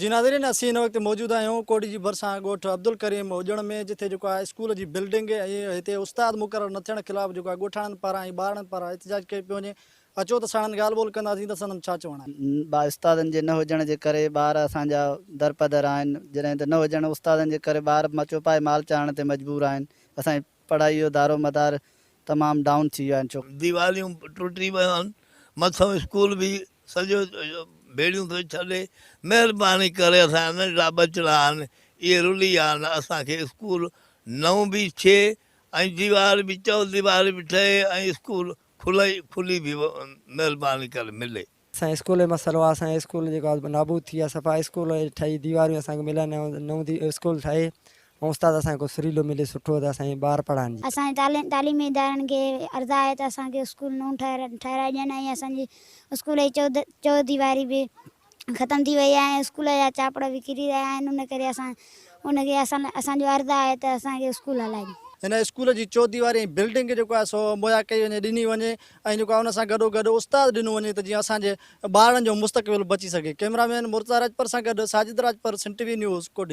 جي ناظرين اسين هن وقت موجود آهيون ڪوڙي جي ڀرسان ڳوٺ عبدالڪريم اوڄڻ ۾ جتي جيڪو آهي اسڪول جي بلڊنگ ۽ هتي استاد مقرر نه ٿيڻ خلاف جيڪو آهي ڳوٺاڻن پاران ۽ ٻارڙن پاران احتجاج ڪيو پيو وڃي اچو ته ساڻن ڳالهه ٻولهه ڪنداسين ته سندن ڇا چوڻ آهي. با استادن جي نه هجڻ جي ڪري ٻار اسان جا درپدر آهن جڏهن ته نه هجڻ استادن جي ڪري ٻار چوپائي مال چارڻ تي مجبور آهن اسان جي پڙهائي جو دارو مدار تمام ڊائون ٿي ويو آهي ڇو. ديواليون ٽٽي ويون آهن مٿئون اسڪول به سڄو ڀيڙيون ٿو ڇڏي مهرباني ڪري اسان جا ننڍڙا ٻچڙا آهن اهي رلي ويا آهن اسان کي اسڪول نئون به ٿئي ۽ ديوار به چئو ديواري به ٺهي ۽ اسڪول کلئي کلي به مهرباني ڪري ملي. اسان جي اسڪول جو مسئلو آ اسان جو اسڪول جيڪو آ نابود ٿي ويو آ صفا اسڪول ٺهي ديواريون اسان کي ملن ۽ نئون اسڪول ٺهي ۽ استاد اسان کي سريلو ملي سٺو ته اسان جي ٻار پڙهن جي. اسان جي تعليمي ادارن کي عرض آهي ته اسان کي اسڪول نئون ٺهرائي ڏين ۽ اسان جي اسڪول جي چوديواري به ختم ٿي وئي آهي ۽ اسڪول جا چاپڙ به ڪري رهيا آهن ان ڪري اسان ان کي اسان اسان جو عرض آهي ته اسان کي اسڪول هلائي ڏيو. هن اسڪول جي چوديواري ۽ بلڊنگ جيڪو آهي سو مهيا ڪئي وڃي ڏني وڃي ۽ جيڪو آهي ان سان گڏو گڏ استاد ڏنو وڃي ته جيئن اسان جي ٻارڙن جو مستقبل بچي سگهي ڪئميرا مين مرتضيٰ راڄپر سان گڏ Sajid Rajpar Sindh T V news Kotdiji.